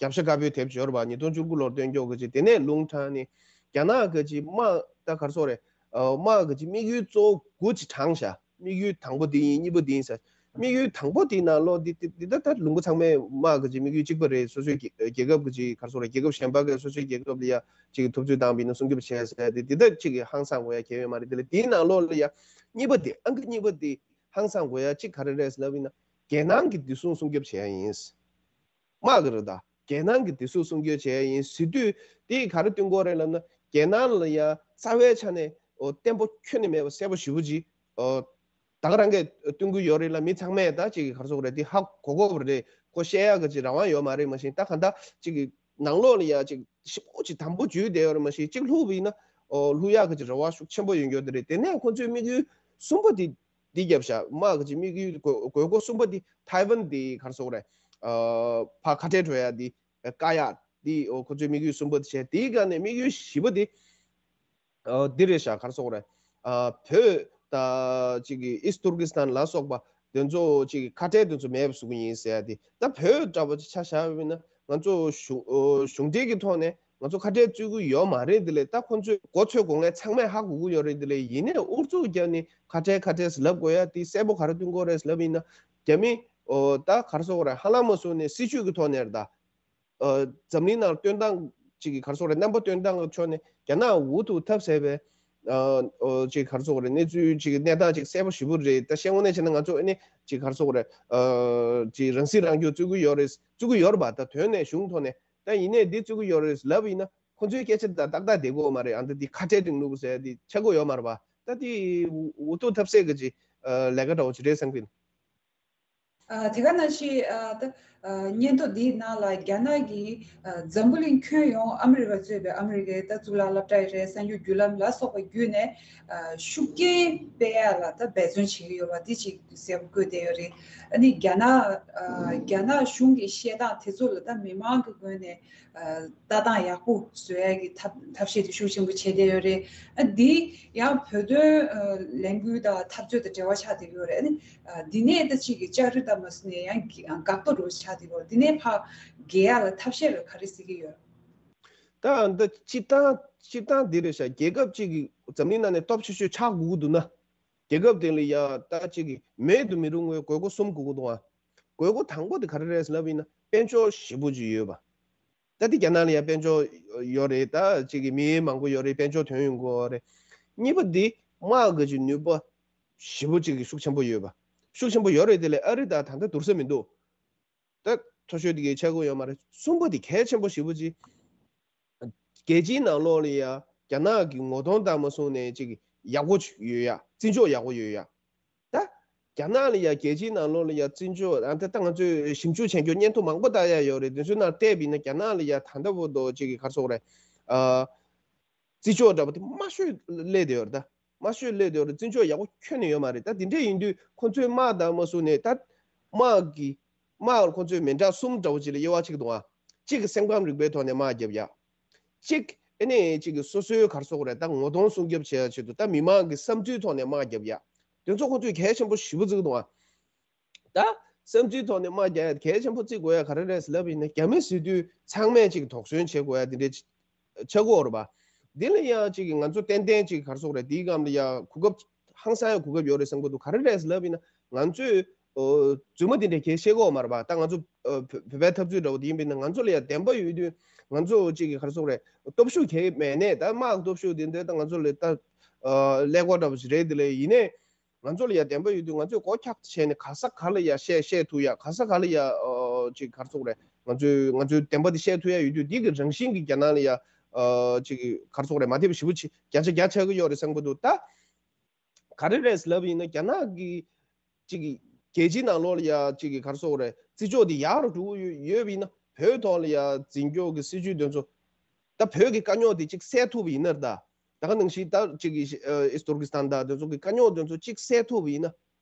རྒྱབ་ཤ་དཀར་པོའི་དེབ་ཅིག་ཡོད་རེད་པ། ཉིས་སྟོང་བཅུ་དགུ་ལོར་སྟོན་ཀྱོག་གི་ཅིག་དེ་ནས་ལུང་དྲངས་ནས་རྒྱ་ནག་གི་ཅིག་དམག་ད་ག་རེ་ཟེར་དགོས་རེད། ཨ་དམག་གི་ཅིག་དམིགས་ཡུལ་གཙོ་བོ་དགུ་ཅིག་དྲངས་བཞག་དམིགས་ཡུལ་དང་པོ་འདི་ཡིན། གཉིས་པ་འདི་ཡིན་ཟེར། དམིགས་ཡུལ་དང་པོ་འདི་ནང་ལོགས་འདི་འདི་འདི་ད་ད་ལུང་པ་ཚང་མའི་དམག་གི་ཅིག་དམིགས་ཡུལ་གཅིག་པ་རེད། སོ་སོའི་རྒྱལ་རྒྱལ་ཁབ་ཀྱི་ཅིག་ག་རེ་ཟེར་དགོས་རེད། རྒྱལ་ཁབ་གཞན་པ་གི་སོ་སོའི་རྒྱལ་ཁབ་ལ་ཡ་ཅིག་ཐུབ་ཚོད་བཏང་བ་ཡིན་ན་སྲུང་སྐྱོབ་བྱས་ཟེར་ཡ་འདི་འདི་ད་ཅིག་ཧང་སང་དགོས་ཡ་གང་ཡང་ཡོད་མ་རེད། དེ་ལས་འདིའི་ནང་ལོགས་ལ་ཡ་གཉིས་པ་འདི་ཨང་ཀི་གཉིས་པ་འདི་ཧང་སང་དགོས་ཡ་གཅིག་ག་རེ་རེད་ལབ་ཡིན་ན། རྒྱལ་ནང་གི་བདེ་སྲུང་སྲུང་སྐྱོབ་བྱེད་ཡ་ཡིན། དམག་གི་རེད་ད། རྒྱལ་ནང་གི་བདེ་སྲུང་སྲུང་སྐྱོབ་བྱེད་ཡ་ཡིན་ཟེར་དུས་དེ་ག་རེ་སྟོན་གྱི་ཡོད་རེད་ལབ་ན། རྒྱལ་ནང་ལ་ཡ་རྩ་བའི་ཆ་ནས་ཨོ་བརྟན་པོ་ཁྱོན་ནས་མེད་པ་གསལ་པོ་ཞེ་པོ་ཅིག་ཨོ་ད་ག་རང་གིས་སྟོན་གྱི་ཡོད་རེད་ལ། མི་ཚང་མས་ད་ཅིག་ག་རེ་ཟེར་དགོས་རེད། དེ་ཧ་གོ་གོ་བ་རེད། ཁོ་བཤད་ཡག་གི་ཅིག་རང་དབང་ཡོད་མ་རེད། མ་གཞི་ད་གང་ལྟར་ཅིག་གི་ནང་ལོགས་ལ་ཡ་ཅིག་ཞེ་པོ་ཅིག་དམ་པོ་འཇུས་བསྡད་ཡོད་རེད། མ་གཞི་ཅིག་ལྷུག་པ་ཡིན་ན་ཨོ་ལྷུག་ཡག་གི་ཅིག་རེ་བ་ཤུགས་ཆེན་པོ་ཡོང་གི་ཡོད་རེད། དེ་ནས་ཁོ་ཚོའི་དམིགས་ཡུལ་གསུམ་པ་དེ་འདི་བརྒྱབ་བཞག་དམག་གི་ཅིག་དམིགས་ཡུལ་དགོས་དགོས་མཁོ་གསུམ་པ་འདི་ཐའེ་ཝན་འདི་ག་རེ་ཟེར་དགོས་རེད། ཨ་ཕར་ཁ་བྲལ་འགྲོ་ཡ་འདི་བཀག་ཡ་འདི་ཨོ་ཁོ་ཚོའི་དམིགས་ཡུལ་གསུམ་པ་འདི་བྱས། དེའི་སྒང་ནས་དམིགས་ཡུལ་བཞི་པ་འདི་ཨ་འདི་རེད་ཤག་ག་རེ་ཟེར་དགོས་རེད། ཨ་བོད་ད་ཅིག་གི་ཨིསྟ་ཏུར་ཀི་སི་ཐན་ལ་སོགས་པ་དེ་ཚོ་ཅིག་ཁ་བྲལ་དེ་ཚོ་མེད་པ་བཟོ་གི་ཡིན་ཟེར་ཡ་འདི། ད་བོད་འདྲ་པོ་ཅིག་ཆ་བཞག་པ་ཡིན་ན། ང་ཚོ་གཞུང་ཨོ་གཞུང་འབྲེལ་གྱི་ཐོག་ནས་ང་ཚོ་ཁ་བྲལ་བཙུགས་ཀྱི་ཡོད་མ་རེད། དེ་ལས་ད་ཁོ་ཚོས་མགོ་ཚོས་དགོས་ངེས་ཚང་མས་ཧ་གོ་གི་ཡོད་རེད། དེ་ལས་ཡིན་ནའི་ཨུ་ཚུགས་བརྒྱབ་ནས་ཁ་བྲལ་ཁ་བྲལ་ཟེར་ལབ་དགོས་ཡ་དེ་གསལ་པོ་ག་རེ་སྟོན་གྱི་ཡོད་རེད་ལབ་ཡིན་ན། རྒྱ་མི་ཨོ་ད་ག་རེ་ཟེར་དགོས་རེད། ཧ་ལམ་མ་སོང་ནས་སྲིད་བྱུས་ཀྱི་ཐོག་ནས་རེད་ད། ཨོ་འཛམ་གླིང་ནང་སྟོན་སྟངས་ཅིག་གི་ག་རེ་ཟེར་དགོས་རེད། རྣམ་པ་སྟོན་སྟངས་ཀྱི་ཕྱོགས་ནས་རྒྱ་ནག་འུ་ཐུག་ཐབས་ཟད་པའི་ཨོ་ཅིག་ག་རེ་ཟེར་དགོས་རེད། གནས་ཚུལ་ཅིག་གནས་སྟངས་ཅིག་གསལ་པོ་ཞེ་པོ་རེད། ད་བཤད་དངོས་གནས་བྱས་ན་ང་ཚོ་ཨ་ནི་ཅིག་ག་རེ་ཟེར་དགོས་རེད། ཨོ་ཅིག་རང་སྲིད་རང་སྐྱོང་བཙུགས་ཀྱི་ཡོད་རེད། བཙུགས་ཀྱི་ཡོད་རེད་པ། ད་དོན་ནས་གཞུང་ཐོག་ནས། ད་ཡིན་ནའི་འདི་བཙུགས་ཀྱི་ཡོད་རེད་ལབ་ཡིན་ན། ཁོ་ཚོའི་སྐད་ཆ་ད་ཏག་ཏག་བསྡད་ཀྱི་ཡོད་མ་རེད། ཨ་ད་འདི་ཁ་བྲལ་རིང་ལུགས་ཟེར་འདི་ཆགས་ཀྱི་ཡོད་མ་རེད་པ། ད་འདི་འུ་ཐུག་ཐབས་ཟད་ཀྱི་ཅིག་ལས་ཀ་འདྲ་བོ་ཅིག་རེད་བསམ་གྱི་ཡིན། ཨ་དེ་ག་ནང་བཞིན་ཨ་ད་ཨ་སྙན་ཐོ་འདིའི་ནང་ལ་རྒྱ་ནག་གིས་ཨ་འཛམ་བུ་གླིང་ཁྱོན་ཡོངས་ཨ་མི་རི་ཀ་གཙོས་པའི་ཨ་མི་རི་ཀའི་ད་གཙུག་ལག་སློབ་གྲྭ་ཡི་རེད། གསར་འགྱུར་བརྒྱུད་ལམ་ལ་སོགས་པ་བརྒྱུད་ནས་ཨ་ཤུགས་རྐྱེན་སྤེལ་ཡ་ལ་ད་འབད་བརྩོན་བྱེད་ཀྱི་ཡོད་པ་འདི་ཅིག་གསལ་པོ་བཀོད་བསྡད་ཡོད་རེད། ཨ་ནི་རྒྱ་ནག་ཨ་རྒྱ་ནག་གཞུང་གི་བཤད་སྟངས་དེ་ཚོ་ལ་ད་མི་མང་གི་ངོས་ནས་ཨ་ལྟ་སྟངས་ཡག་པོ་བཟོ་ཡ་གི་ཐབས་ཐབས་ཤེས་དེ་ཤུགས་ཆེན་པོ་བྱས་བསྡད་ཡོད་རེད། ཨ་འདི་ཡང་བོད་དོན་ཨ་ལས་འགུལ་དང་འཐབ་རྩོད་དང་འབྲེལ་བ་ཆགས་བསྡད་ཡོད་རེད། ཨ་ནི་ཨ་འདི་ནས་ད་ཅིག་གི་ལྕགས་རི་ལྟ་མ་སོང་ནས་ཡང་འགག་རྡོ་རུ་ཆགས་བསྡད་ཡོད་རེད། འདི་ནས་ཕར་རྒྱལ་ཡ་ལ་ཐབས་ཤེས་རེ་ག་རེ་གཟིགས་ཀྱི་ཡོད། ད་འདི་སྤྱིར་བཏང་སྤྱིར་བཏང་འདི་རེད་ཤག་རྒྱལ་ཁབ་ཅིག་གི་འཛམ་གླིང་ནང་ནས་སྟོབས་ཆེ་ཤོས་ཆགས་དགོས་ཀྱི་འདུག་ན། རྒྱལ་ཁབ་དེ་ལ་ཡ་ད་ཅིག་གི་མེད་དུ་མི་རུང་བའི་དགོས་མཁོ་གསུམ་དགོས་ཀྱི་འདུག་ཨ། དགོས་མཁོ་དང་པོ་དེ་ག་རེ་རེད་ལབ་ཡིན་ན་དཔལ་འབྱོར་ཞེ་པོ་ཅིག་ཡོད་པ། ད་དེ་རྒྱ་ནག་ལ་ཡ་དཔལ་འབྱོར་ཡོད་རེད། ད་ཅིག་གི་མི་མང་པོ་ཡོད་རེད། དཔལ་འབྱོར་ཐོན་ཡོང་གི་ཡོད་རེད། གཉིས་པ་དེ་དམག་གི་ཅིག་ནུས་པ་ཞེ་པོ་ཅིག་གི་ཤུགས་ཆེན་པོ་ཡོད་པ། ཤུགས་ཆེན་པོ་ཡོད་རེད། དེ་ལས་ཨ་རི་དང་ད་ལྟ་བསྡུར་ས་མི་འདུག་ད་མཐོ་ཤོས་དེ་གའི་ཆགས་ཀྱི་ཡོད་མ་རེད། གསུམ་པ་དེ་གལ་ཆེན་པོ་ཞེ་པོ་ཅིག་རྒྱལ་སྤྱིའི་ནང་ལོགས་ལ་ཡ་རྒྱ་ནག་གི་ངོ་གདོང་ལྟ་མ་སོང་ནས་ཅིག་ཡག་པོ་ཡོད་ཡ། བརྩི་འཇོག་ཡག་པོ་ཡོད་ཡ། ད་རྒྱ་ནག་ལ་ཡ་རྒྱལ་སྤྱིའི་ནང་ལོགས་ལ་ཡ་བརྩི་འཇོག་ཨ་ད་ད་ང་ཚོས་ཞིབ་འཇུག་བྱེད་རྒྱུ་སྙན་ཐོ་མང་པོ་ལྟ་ཡ་ཡོད་རེད། དེ་ཚོའི་ནང་བལྟས་པ་ཡིན་ན་རྒྱ་ནག་ལ་ཡ་ད་ལྟ་བར་དུ་ཅིག་གི་ག་རེ་ཟེར་དགོས་རེད། ཨ། བརྩི་འཇོག་འདྲ་པོ་དེ་དམའ་ཤོས་སླེབས་བསྡད་ཡོད་རེད་ད། དམའ་ཤོས་སླེབས་བསྡད་ཡོད་རེད། བརྩི་འཇོག་ཡག་པོ་ཁྱོན་ནས་ཡོད་མ་རེད། ད་དེ་འདྲས་ཡིན་དུས་ཁོ་ཚོའི་དམག་དང་མ་སུ་ནས་ད་དམག་གི་དམག་ཁོ་ཚོའི་མི་འདྲ་གསུམ་འདྲ་པོ་ཅིག་ལ་དབྱེ་བ་ཕྱེ་གི་འདུག་ཨ། གཅིག་གི་སེམས་ཁམས་རིག་པའི་ཐོག་ནས་དམག་རྒྱབ་ཡ། གཅིག་ཨ་ནི་གཅིག་གི་སོ་སོའི་ག་རེ་ཟེར་དགོས་རེད། ད་ངོ་གདོང་སྲུང་སྐྱོབ་བྱེད་ཡ་ཆེད་དུ་ད་མི་མང་གི་བསམ་ཚུལ་ཐོག་ནས་དམག་རྒྱབ་ཡ། དེ་ཚོ་ཁོ་ཚོས་གལ་ཆེན་པོ་ཞེ་པོ་བརྩི་གི་འདུག་ཨ། ད་བསམ་ཚུལ་ཐོག་ནས་དམག་རྒྱག་ཡ་གལ་ཆེན་པོ་བརྩི་དགོས་ཡ་ག་རེ་རེད་ལབ་ཡིན་ན། རྒྱ་མི་ཟེར་དུས་ཚང་མས་ཅིག་དོགས་ཟོན་བྱེད་དགོས་ཡ་དེ་འདྲའི་ཆགས་ཀྱི་ཡོད་རེད་པ། འདི་ལ་ཡང་ཅིག་ང་ཚོ་ཏན་ཏན་ཅིག་ག་རེ་ཟེར་དགོས་རེད། འདིའི་སྒང་ལ་ཡ་གོ་སྐབས་ཧང་སང་ཡ་གོ་སྐབས་ཡོད་རེད་བསམ་གྱི་འདུག་ག་རེ་རེད་ལབ་ཡིན་ན། ང་ཚོས་ཨོ་རྫུན་མ་དེ་འདྲ་གལ་བཤད་ཀྱི་ཡོད་མ་རེད་པ། ད་ང་ཚོ་ཨོ་བོད་བོད་པའི་འཐབ་རྩོད་འདྲ་བོ་དེ་ཡིན་པ་ཡིན་ན། ང་ཚོ་ལ་ཡ་བདེན་པ་ཡོད་དུས་ང་ཚོ་ཅིག་ག་རེ་ཟེར་དགོས་རེད། སྟོབས་ཤུགས་གལ་མེད་ནས་ད་དམག་སྟོབས་ཤུགས་དེ་འདྲ་ད་ང་ཚོ་ལ་ད་ཨོ་ཀླད་ཀོར་འདྲ་བོ་ཞིག་རེད། དེ་ལས་ཡིན་ནའི། ང་ཚོ་ལ་ཡ་བདེན་པ་ཡོད་དུས་ང་ཚོས་མགོ་འཁྱག་བྱས་ནས་ག་ས་ག་ལ་ཡ་བཤད་བཤད་ཐུབ་ཡ། ག་ས་ག་ལ་ཡ་ཨོ་ཅིག་ག་རེ་ཟེར་དགོས་རེད། ང་ཚོས་ང་ཚོའི་བདེན་པ་དེ་བཤད་ཐུབ་ཡ་ཡོད་དུས། འདི་གི་རང་བཞིན་གྱིས་རྒྱ་ནག་ལ་ཡ་ཨོ་ཅིག་ག་རེ་ཟེར་དགོས་རེད། མ་བདེ་བ་ཞེ་པོ་ཅིག་བརྒྱ་ཆ་བརྒྱ་ཆགས་ཀྱི་ཡོད་རེད་བསམ་གྱི་འདུག་ད་ག་རེ་རེད་ལབ་ཡིན་ན། རྒྱ་ནག་གི་ཅིག་རྒྱལ་སྤྱིའི་ནང་ལོགས་ལ་ཡ་ཅིག་ག་རེ་ཟེར་དགོས་རེད། བརྩི་འཇོག་དེ་ཡག་རུ་འགྲོ་གི་ཡོད་ཡོད་པ་ཡིན་ན། བོད་ཐོག་ལ་ཡ་འཛིན་སྐྱོང་གི་སྲིད་བྱུས་དེ་ཚོ། ད་བོད་ཀྱི་དཀའ་རྙོག་དེ་གཅིག་སེལ་ཐུབ་པ་ཡིན་ན་རེད་ད། ད་ག་ནང་བཞིན་ད་གཅིག་གི་ཨ་ཨིས་ཏུར་ཀི་སི་ཐན་དང་དེ་ཚོ་གི་དཀའ་རྙོག་དེ་ཚོ་གཅིག་སེལ་ཐུབ་པ་ཡིན་ན།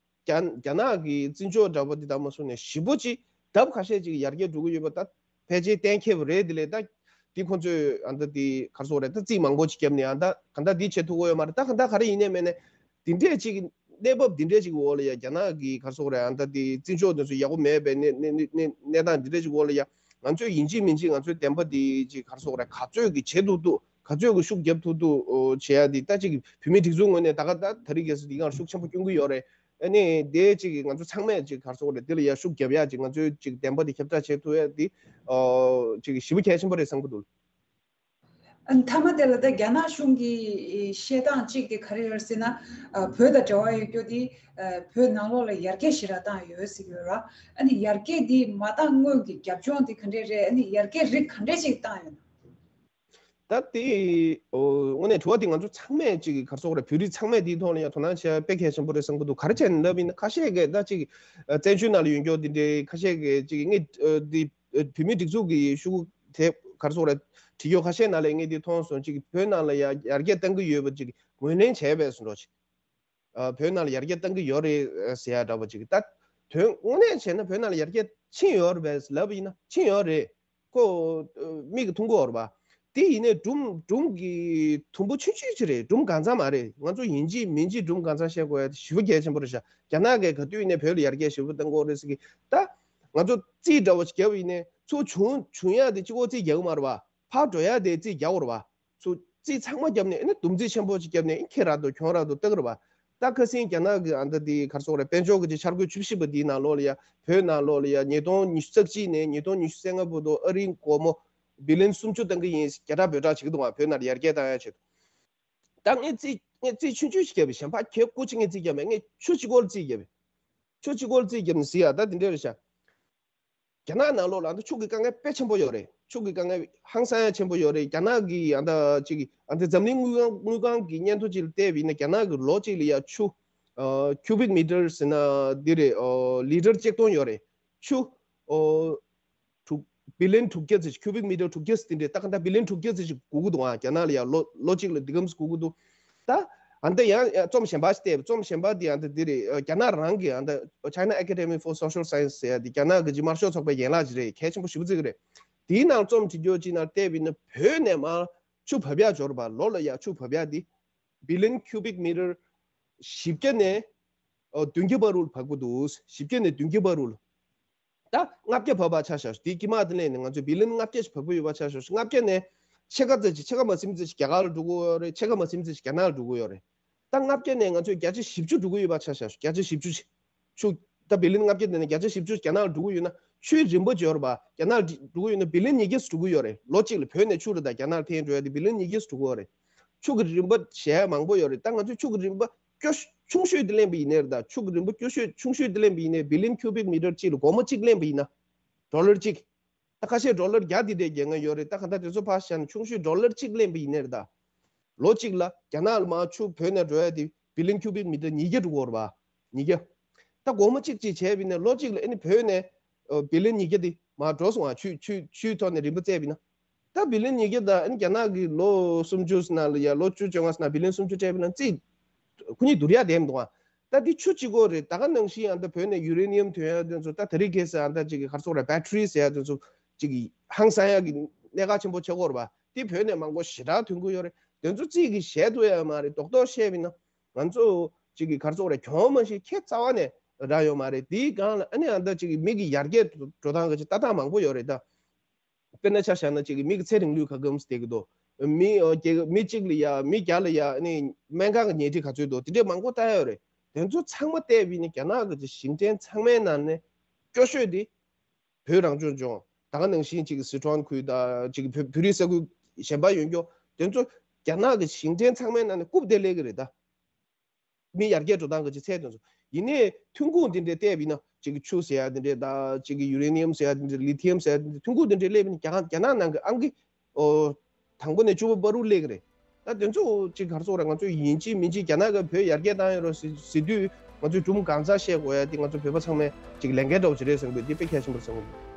རྒྱ་རྒྱ་ནག་གི་བརྩི་འཇོག་འདྲ་པོ་དེ་ད་མ་སོང་ནས་ཞེ་པོ་ཅིག་ལྡབ་ཁ་ཤས་ཅིག་ཡར་རྒྱས་འགྲོ་གི་ཡོད་པ་ད་ཕལ་ཆེར་གཏན་འཁེལ་བ་རེད། དེ་ལས་ད་དེ་ཁོ་ཚོས་ཨ་ད་དེ་ག་རེ་ཟེར་དགོས་རེད། ད་རྩིས་མང་པོ་ཅིག་བརྒྱབ་ནས་ཨ་ད་ག་ད་དེ་བྱེད་ཐུབ་ཀྱི་ཡོད་མ་རེད། ད་ག་ད་ག་རེ་ཡིན་ནའི་མིན་ནའི་དེ་འདྲས་ཅིག་གནས་བབ་འདི་འདྲ་ཅིག་འོག་ལ་ཡ་རྒྱ་ནག་གི་ག་རེ་ཟེར་དགོས་རེད། ཨ་ད་དེ་བརྩི་འཇོག་དེ་ཚོ་ཡག་པོ་མེད་པའི་གནས་གནས་གནས་གནས་སྟངས་འདི་འདྲ་ཅིག་འོག་ལ་ཡ། ང་ཚོས་ཡིན་གཅིག་མིན་གཅིག་ང་ཚོའི་བདེན་པ་འདི་ཅིག་ག་རེ་ཟེར་དགོས་རེད། ག་ཚོད་ཀྱི་བྱེད་ཐུབ་ཐུབ། ག་ཚོད་ཀྱི་ཤུགས་རྒྱབ་ཐུབ་ཐུབ་བྱེད་ཡ་འདི། ད་ཅིག་བོད་མིའི་སྒྲིག་འཛུགས་ངོས་ནས་ད་ག་ད་ད་རེས་ཁ་སང་འདི་སྒང་ཤུགས་ཆེན་པོ་སྐྱོན་གྱི་ཡོད་རེད། ཨ་ནི་དེ་ཅིག་ང་ཚོ་ཚང་མས་ཅིག་ག་རེ་ཟེར་དགོས་རེད། འདི་ལ་ཡ་ཤུགས་རྒྱབ་ཡ་ཅིག་ང་ཚོའི་ཅིག་བདེན་པ་འདི་ཁྱབ་བསྒྲགས་བྱེད་ཐུབ་ཡ་འདི་ཨོ་ཅིག་ཞེ་པོ་གལ་ཆེན་པོ་རེད་བསམ་གྱི་འདུག། ཨ་ནི་མཐའ་མ་དེ་ལ་ད་རྒྱ་ནག་གཞུང་གི་བཤད་སྟངས་གཅིག་དེ་ག་རེ་ཡོད་ཟེར་ན། ཨ་བོད་དང་འབྲེལ་བ་ཡོད་རྒྱུ་དེ་ཨ་བོད་ནང་ལོགས་ལ་ཡར་རྒྱས་ཞེ་དྲག་བཏང་ཡོད་ཟེར་གྱི་ཡོད་ར། ཨ་ནི་ཡར་རྒྱས་དེ་མ་བཏང་སྔོན་གྱི་རྒྱབ་ལྗོངས་དེ་ག་འདྲས་རེད། ཨ་ནི་ཡར་རྒྱས་རིགས་ག་འདྲས་ཅིག་བཏང་ཡོད་ན། ད་དེ་ཨོ་དངོས་གནས་དྲི་བ་དེ་ང་ཚོ་ཚང་མས་ཅིག་ག་རེ་ཟེར་དགོས་རེད། བོད་རིགས་ཚང་མས་དེའི་ཐོག་ལ་ཡང་དོ་སྣང་བྱེད་ཡ་དཔེ་གལ་ཆེན་པོ་རེད་བསམ་གྱི་འདུག། ག་རེ་བྱས་ནས་ལབ་ཡིན་ན། ཁ་ཤས་ཀྱིས་ད་ཅིག་ཨ་བཙན་བྱོལ་ནང་ལ་ཡོད་མཁན་དེ་འདྲའི་ཁ་ཤས་ཀྱིས་ཅིག་ངས་ཨ་འདི་ཨ་བོད་མིའི་སྒྲིག་འཛུགས་ཀྱི་ཤོག་གུ་དེ་ག་རེ་ཟེར་དགོས་རེད། བྲིས་ཡོད། ཁ་ཤས་ནང་ལ་ངས་འདི་མཐོང་སོང་། ཅིག་བོད་ནང་ལ་ཡ་ཡར་རྒྱས་གཏང་གི་ཡོད་པ་ཅིག་ངོས་ལེན་བྱས་པས་སོ་འགྲོ་ཅིག། ཨ་བོད་ནང་ལ་ཡར་རྒྱས་གཏང་གི་ཡོད་རེད་ཟེར་ཡ་འདྲ་པོ་ཅིག། ད་དོན་དངོས་གནས་བྱས་ན་བོད་ནང་ལ་ཡར་རྒྱས་ཕྱིན་ཡོད་རེད་པས་ལབ་ཡིན་ན་ཕྱིན་ཡོད་རེད། ཁོ་ཨ་མིག་གིས་མཐོང་གི་ཡོད་རེད་པ། དེ་ཡིན་ནའི་སྒྲུང་སྒྲུང་གི་དུམ་བུ་ཆུང་ཆུང་ཅིག་རེད། སྒྲུང་གང་ཚང་མ་རེད། ང་ཚོ་ཡིན་གཅིག་མིན་གཅིག་སྒྲུང་གང་ཚང་བཤད་དགོས་ཡ་དེ་ཞེ་པོ་གལ་ཆེན་པོ་རེད་ཤག། རྒྱ་ནག་གིས་ག་དུས་ཡིན་ནའི་བོད་ལ་ཡར་རྒྱས་ཞེ་པོ་གཏང་གི་ཡོད་རེད་ཟེར་གི། ད་ང་ཚོ་རྩིས་འདྲ་པོ་ཅིག་བརྒྱབ་ཡིན་ནའི་ཚུར་བྱུང་བྱུང་ཡ་དེ་གཅིག་པོ་རྩིས་རྒྱག་གི་མ་རེད་པ། ཕར་འགྲོ་ཡ་དེ་རྩིས་རྒྱག་དགོས་རེད་པ། ཚུར་རྩིས་ཚང་མ་བརྒྱབ་ནས་ཨ་ནི་བསྡོམས་རྩིས་ཆེན་པོ་ཅིག་བརྒྱབ་ནས་ཨ་ཁྱེད་རང་ཚོ་ཁྱོད་རང་ཚོ་ལྟ་གི་རེད་པ། ད་ཁ་སང་རྒྱ་ནག་གི་ཨ་ད་དེ་ག་རེ་ཟེར་དགོས་རེད། དཔལ་འབྱོར་གྱི་འཆར་འགོད་བཅུ་བཞི་པ་དེའི་ནང་ལོགས་ལ་ཡ་བོད་ནང་ལོགས་ལ་ཡ་ཉིས་སྟོང་ཉི་ཤུ་རྩ་གཅིག་ནས་ཉིས་སྟོང་ཉི་ཤུ་རྩ་ལྔ་བར་དུ་ཨ་རིའི་སྒོར་མོ་བི་ལིན་སུམ་ཅུ་གཏང་གི་ཡིན་ཟེར་རྒྱ་སྒྲ་འབོད་སྒྲ་བྱེད་ཀྱི་འདུག་པ། བོད་ནང་ལ་ཡར་རྒྱས་བཏང་ཡ་ཆེད་དུ། ད་ངས་རྩིས་ངས་རྩིས་ཆུང་ཆུང་ཞིག་བརྒྱབ་པ། གཞན་པ་ཁྱེད་སྐུ་མཁྱེན། ངས་རྩིས་བརྒྱབ་མེད། ངས་ཆུ་གཅིག་པོ་ལ་རྩིས་བརྒྱབ་པ། ཆུ་གཅིག་པོ་ལ་རྩིས་བརྒྱབ་ནས་ཟེར་ཡ་ད་དེ་འདྲ་རེད་ཤག། རྒྱ་ནག་ནང་ལོགས་ལ་ཨ་ད་ཆུ་གི་དཀའ་ངལ་དཔེ་ཆེན་པོ་ཡོད་རེད། ཆུ་གི་དཀའ་ངལ་ཧང་སང་ཡ་ཆེན་པོ་ཡོད་རེད། རྒྱ་ནག་གི་ཨ་ད་ཅིག་ཨ་ད་འཛམ་གླིང་དངུལ་ཁང་དངུལ་ཁང་གི་སྙན་ཐོ་ཅིག་ལ་བལྟས་པ་ཡིན་ན་རྒྱ་ནག་གི་ལོ་གཅིག་ལ་ཡ་ཆུ་ཨ་ཁྱུ་བིག་མི་ཊར་ཟེར་ན་འདི་རེད། ཨོ་ལི་ཊར་གཅིག་སྟོང་ཡོད་རེད། ཆུ་ཨོ་དྲུག་བི་ལིན་དྲུག་བརྒྱ་ཙམ་ཞིག། ཁྱུ་བིག་མི་ཊར་དྲུག་བརྒྱ་ཙམ་དེ་འདྲས། ད་ག་ད་བི་ལིན་དྲུག་བརྒྱ་ཙམ་ཞིག་དགོས་ཀྱི་འདུག་ཨ། རྒྱ་ནག་ལ་ཡ་ལོ་ལོ་གཅིག་ལ་འདི་གམ་ཞིག་དགོས་ཀྱི་འདུག། ད་ཨ་ད་ཡང་ཡང་རྩོམ་གཞན་པ་ཞིག་བལྟས། རྩོམ་གཞན་པ་འདི་ཨ་ད་འདི་རེད། རྒྱ་ནག་རང་གི་ཨ་ད་China Academy for Social Science ཟེར་ཡ་འདི་རྒྱ་ནག་གི་ཅིག་དམར་ཤོག་ཚོགས་པའི་ཡན་ལག་ཅིག་རེད། གལ་ཆེན་པོ་ཞེ་པོ་ཅིག་རེད། དེའི་ནང་རྩོམ་བྲིས་རྒྱུ་ཅིག་ནང་བལྟས་པ་ཡིན་ན་བོད་ནས་མར་ཆུ་བབས་ཡ་འབྱོར་བ། ལོ་ལ་ཡ་ཆུ་བབས་ཡ་འདི་བི་ལིན་ཁྱུ་བིག་མི་ཊར་བཞི་བརྒྱ་ནས་ཨོ་བདུན་བརྒྱ་བར་དུ་ལ་བབས་ཀྱི་འདུག། བཞི་བརྒྱ་ནས་བདུན་བརྒྱ་བར་དུ་ལ། ད་ལྔ་བརྒྱ་བབས་པ་ཆ་བཞག་ཤོག། དེའི་དཀྱིལ་མ་དེ་ལ་ནི་ང་ཚོས་བི་ལིན་ལྔ་བརྒྱ་ཞིག་བབས་ཀྱི་ཡོད་པ་ཆ་བཞག་ཤོག། ལྔ་བརྒྱ་ནས་ཕྱེད་ཀ་ཙམ་ཅིག། ཕྱེད་ཀ་མ་ཟིན་ཙམ་ཞིག་རྒྱ་གར་ལ་འགྲོ་གི་ཡོད་རེད། ཕྱེད་ཀ་མ་ཟིན་ཙམ་ཞིག་རྒྱ་ནག་ལ་འགྲོ་གི་ཡོད་རེད། ད་ལྔ་བརྒྱ་ནས་ང་ཚོས་བརྒྱ་ཆ་བཞི་བཅུ་འགྲོ་གི་ཡོད་པ་ཆ་བཞག་ཤོག། བརྒྱ་ཆ་བཞི་བཅུ་ཞིག། ཆུ་ད་བི་ལིན་ལྔ་བརྒྱ་དེ་ནས་བརྒྱ་ཆ་བཞི་བཅུ་རྒྱ་ནག་ལ་འགྲོ་གི་ཡོད་ན། ཆུའི་རིན་པ་འབྱོར་བ་རྒྱ་ནག་ལ་འགྲོ་གི་ཡོད་ན་བི་ལིན་ཉིས་བརྒྱ་ཙམ་འགྲོ་གི་ཡོད་རེད། ལོ་གཅིག་ལ་བོད་ནས་ཆུ་རུ་དང་རྒྱ་ནག་ལ་འཐེན་འགྲོ་ཡ་དེ་བི་ལིན་ཉིས་བརྒྱ་ཙམ་འགྲོ་གི་ཡོད་རེད། ཆུ་གི་རིན་པ་གཞལ་ཡ་མང་པོ་ཡོད་རེད། ད་ང་ཚོས་ཆུ་གི་རིན་པ་སྐྱོ་ཤོས་ཆུང་ཤོས་དེ་ལེན་པ་ཡིན་ནའི་རེད། ད་ཆུ་གི་རིན་པ་སྐྱོ་ཤོས་ཆུང་ཤོས་དེ་ལེན་པ་ཡིན་ནའི་བི་ལིན་ཁྱུ་བིག་མི་ཊར་གཅིག་ལ་སྒོར་མོ་གཅིག་ལེན་པ་ཡིན་ན། ཌོ་ལར་གཅིག། ད་ཁ་ཤས་ཌོ་ལར་བརྒྱ་དེ་འདྲས་རྒྱག་མཁན་ཡོད་རེད། ད་ག་ད་དེ་ཚོ་ཕར་བཞག་ན་ཆུང་ཤོས་ཌོ་ལར་གཅིག་ལེན་པ་ཡིན་ནའི་རེད། ད་ལོ་གཅིག་ལ་རྒྱ་ནག་ལ་མར་ཆུ་བོད་ནས་འགྲོ་ཡ་དེ་བི་ལིན་ཁྱུ་བིག་མི་ཊར་ཉིས་བརྒྱ་འགྲོ་གི་ཡོད་རེད་པ། ཉིས་བརྒྱ། ད་སྒོར་མོ་གཅིག་གཅིག་བྱས་པ་ཡིན་ན་ལོ་གཅིག་ལ་ཨ་ནི་བོད་ནས་ཨ་བི་ལིན་ཉིས་བརྒྱ་དེ་མར་འགྲོ་སོང་ང་། ཆུ་ཆུ་ཆུའི་ཐོག་ནས་རིན་པ་བཙལ་བ་ཡིན་ན། ད་བི་ལིན་ཉིས་བརྒྱ་དང་ཨ་ནི་རྒྱ་ནག་གི་ལོ་སུམ་ཅུ་ནང་ལ་ཡ་ལོ་བཅུ་བཅོ་ལྔ་ནང་བི་ལིན་སུམ་ཅུ་སྤྲད་པ་ཡིན་ན་རྩིས་ཁོ་གཉིས་བསྡུར་ཡ་བསྡད་མི་འདུག་ཨ། ད་འདི་ཆུ་གཅིག་པོ་རེད། ད་ག་ནང་བཞིན་ཨ་ད་བོད་ནས་ཡུ་རེ་ནི་ཡམ་ཐོན་ཡ་དེ་ཚོ། ད་དེ་རིང་ཁ་སང་ཨ་ད་ཅིག་གི་ག་རེ་ཟེར་དགོས་རེད། བེ་ཊི་རི་ཟེར་ཡ་དེ་ཚོ་ཅིག་གི་ཧང་སང་ཡ་གི་གནད་འགག་ཆེན་པོ་ཆགས་ཀྱི་ཡོད་རེད་པ། དེ་བོད་ནས་མང་པོ་ཞེ་དྲག་ཐོན་གྱི་ཡོད་རེད། དེ་ཚོ་རྩིས་ཀྱིས་གཞལ་ཐུབ་ཡ་མ་རེད། རྡོག་རྡོག་བཤད་པ་ཡིན་ན་ང་ཚོ་ཅིག་གི་ག་རེ་ཟེར་དགོས་རེད། གྱོང་མ་ཞིག་ཁྱད་རྩ་བ་ནས་རག་ཡོད་མ་རེད། དེའི་སྒང་ལ་ཨ་ནི་ཨ་ད་ཅིག་གི་མི་གི་ཡར་རྒྱས་འགྲོ་སྟངས་གི་ཅིག་ལྟ་སྟངས་མང་པོ་ཡོད་རེད་ད། དཔེར་ན་ཆ་བཞག་ན་ཅིག་གི་མི་གི་ཚེ་རིང་ལུས་ག་གམ་བསྡད་ཀྱི་འདུག། མི་ཨོ་རྒྱ་མི་གཅིག་ལ་ཡ་མི་བརྒྱ་ལ་ཡ་ཨ་ནི་སྨན་ཁང་གི་ཉལ་ཁྲི་ག་ཚོད་འདུག། དེ་འདྲས་མང་པོ་ལྟ་ཡ་ཡོད་རེད། དེ་ཚོ་ཚང་མ་བལྟས་པ་ཡིན་ན་རྒྱ་ནག་གི་ཅིག་ཞིང་བྲན་ཚང་མའི་ནང་ནས་སྐྱོ་ཤོས་དེ་བོད་རང་སྐྱོང་ལྗོངས། ད་ག་ནང་བཞིན་ཅིག་གི་སི་ཁྲོན་ཁུལ་དང་ཅིག་གི་བོད་བོད་རིགས་ས་ཁུལ་གཞན་པ་ཡོད་མཁན་དེ་ཚོ་རྒྱ་ནག་གི་ཞིང་བྲན་ཚང་མའི་ནང་ནས་རྐུབ་སྟེགས་སླེབས་ཀྱི་རེད་ད། མི་ཡར་རྒྱས་འགྲོ་སྟངས་ཀྱི་ཅིག་ཚད་དེ་ཚོ། ཡིན་ནའི་ཐོན་ཁུངས་འདི་འདྲའི་བལྟས་པ་ཡིན་ན་ཅིག་གི་ཆུ་ཟེར་ཡ་འདི་འདྲའི་དང་ཅིག་གི་ཡུ་རེ་ནི་ཡམ་ཟེར་ཡ་འདི་འདྲའི་ལི་ཐི་ཡམ་ཟེར་ཡ་འདི་འདྲའི་ཐོན་ཁུངས་འདི་འདྲའི་སླེབས་པ་ཡིན་ན་རྒྱ་ནག་རྒྱ་ནག་ནང་གི་ཨང་ཀི་ཨོ་དང་པོ་ནས་བཅུ་པ་བར་དུ་སླེབས་ཀྱི་རེད། ད་དེ་ཚོ་ཅིག་ག་རེ་ཟེར་དགོས་རེད། ང་ཚོས་ཡིན་གཅིག་མིན་གཅིག་རྒྱ་ནག་གིས་བོད་ཡར་རྒྱས་བཏང་ཡོད་རེད་ཟེར་ཟེར་དུས་ང་ཚོས་སྒྲུང་གང་ཚང་བཤད་དགོས་ཡ་དེ་ང་ཚོ་བོད་པ་ཚང་མས་ཅིག་ལས་འགན་འདྲ་བོ་ཅིག་རེད་བསམ་གི། འདི་དཔེ་གལ་ཆེན་པོ་རེད་བསམ་གི།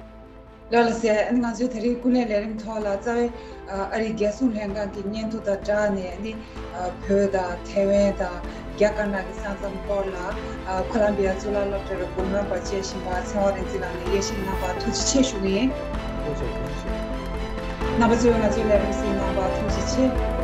ལགས་ལགས་སེ། ཨ་ནི་ང་ཚོའི་ད་རེས་ཀུན་གླེང་ལས་རིམ་ཐོག་ལ་རྩ་བའི་ཨ་རིའི་རྒྱལ་སྲུང་ལྷན་ཁང་གི་སྙན་ཐོ་དང་སྦྲགས་ནས་ཨ་ནི་ཨ་བོད་དང་ཐའེ་ཝན་དང་རྒྱ་དཀར་ནག་གི་ས་མཚམས་སྐོར་ལ་ཨ་ཁོ་ལམ་བི་ཡ་གཙུག་ལག་སློབ་གྲྭའི་འགོ་དཔོན་པ་བཅས་ཞིང་པ་ཚེ་དབང་རིག་འཛིན་ལགས་ནས་དབྱེ་ཞིབ་གནང་བར་ཐུགས་རྗེ་ཆེ་ཞུ་གི་ཡིན། ཐུགས་རྗེ་ཆེ། རྣམ་པ་ཚོས་ང་ཚོའི་ལས་རིམ་གཟིགས་གནང་བར་ཐུགས་རྗེ་ཆེ།